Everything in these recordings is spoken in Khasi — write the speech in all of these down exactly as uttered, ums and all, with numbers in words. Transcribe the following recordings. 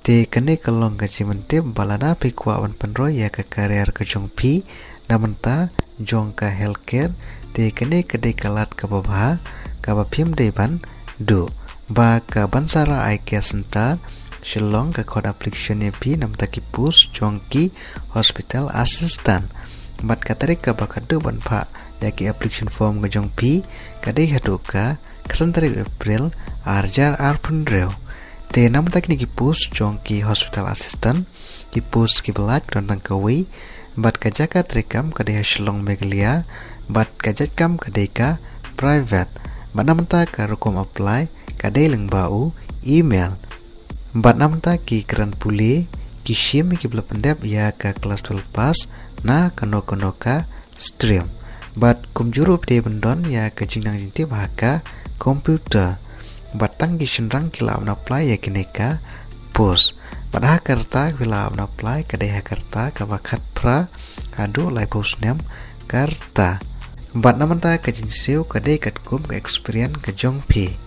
Te kane ka long ka jingpyntip ba lada phi kwah ban pynroi ïa ka career ka jong phi na bynta jong ka healthcare, te kane ka dei ka lad kaba bha kaba phim dei ban duh. Ba ka Bansara Eye Care Center Shillong ka khot application ïa phi na bynta ki post jong ki hospital assistant. Bad ka tarik kaba khatduh ban phah ïa ki application form ka jong phi ka dei haduh ka khatsan tarik April arhajar arphew hynriew. Te na bynta kine ki post jong ki hospital assistant, ki post kiba lait ka don tang kawei, bad ka jaka treikam ka dei ha Shillong, Meghalaya, bad ka jait kam ka dei ka private. Bad na bynta ka rukom apply ka dei lyngba u email. Bad na bynta ki kren pule, ki shim ïa kiba la pyndep ïa ka class twelve pass na kano kano ka stream. Bad kumjuh ruh phi dei ban don ïa ka jingnang jingtip ha ka computer. Bad tang ki shynrang ki lah ban apply ïa kine ka post. Bad ha ka rta kiba lah ban apply ka dei ha ka rta kaba khatphra haduh laiphew snem ka rta. Bad na bynta ka jingsiew ka dei katkum ka experience ka jong phi.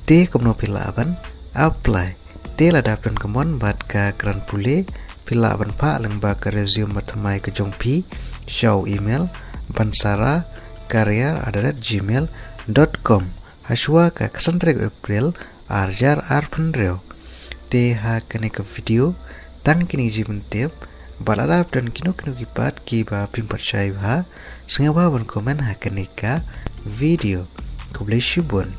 Te kumno phi lah ban apply? Te lada phi don ka mon bad ka kren pule, phi lah ban phah lyngba ka resume ba thymmai ka jong phi sha u email bansara career at the rate gmail dot com hashwa ka khatsan tarik April arhajar arphew hynriew. Te ha kane ka video tang kine ki jingpyntip. Bad lada phi don kino kino ki pat kiba phim pat shai bha, sngewbha ban comment ha kane ka video. Khublei shibun.